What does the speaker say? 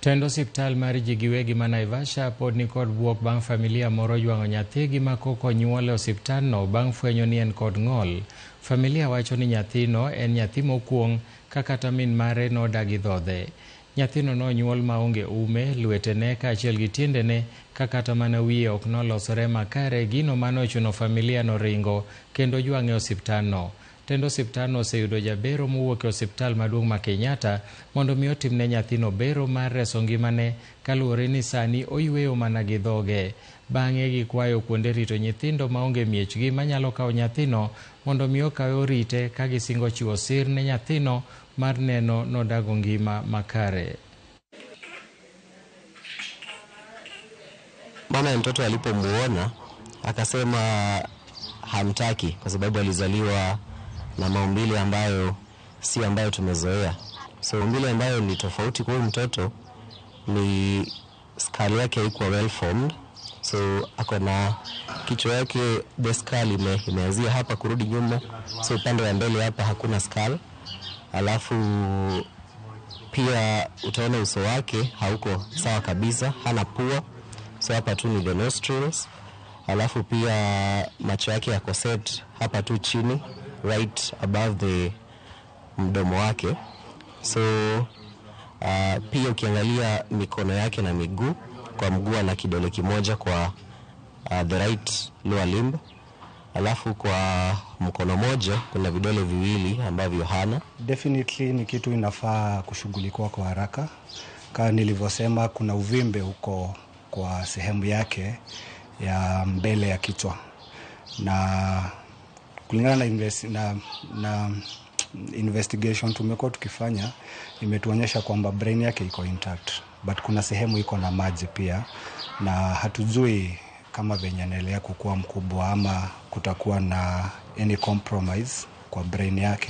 Tend osiptal mar ji giwegi ma Naivasha pod nikod buok bang' familia moro jwang'o nyathigi ma kok onyuol e osiptandno bang' fwenyo ni en kod ng'ol. Familia wacho ni nyathino en nyathi mokuong' ka kata min mare nodagi dhodhe. Nyathino nonyuol maonge ume, lwetene kaachiel gi tiendene ka kata mana wiye ok nolosore makare, gino manochuno familia no ringo kendo jwang'e e osiptandno. Tend osiptandno oseyudo jabero mowuok e osiptal maduong' ma Kenyatta mondo mi otimne nyathino bero mar reso ngimane kaluwore ni sani oyweyo mana gi dhoge. Bang'e gikwayo kuonde rito nyithindo maonge miechgi manyalo kawo nyathino mondo mi okawe orite ka gisingo chiwo sir ne nyathino mar neno nodago ngima makare. Mama ya mtoto alipomuona akasema hamtaki kwa sababu alizaliwa na maumbile ambayo si ambayo tumezoea. So maumbile ambayo ni tofauti kwa huyu mtoto ni skull yake haikuwa well formed. So ako na kichwa yake, the skull imeanzia hapa kurudi nyuma, so upande wa mbele hapa hakuna skull. Alafu pia utaona uso wake hauko sawa kabisa, hana pua, so hapa tu ni the nostrils. Alafu pia macho yake yako set hapa tu chini, right above the mdomo wake. So pia ukiangalia mikono yake na miguu, kwa mguu ana kidole kimoja kwa the right lower limb. Alafu kwa mkono moja kuna vidole viwili ambavyo hana. Definitely ni kitu inafaa kushughulikiwa kwa haraka. Kama nilivyosema, kuna uvimbe huko kwa sehemu yake ya mbele ya kichwa, na kulingana na investigation tumekuwa tukifanya imetuonyesha kwamba brain yake iko intact, but kuna sehemu iko na maji pia, na hatujui kama venye anaendelea kukua mkubwa ama kutakuwa na any compromise kwa brain yake.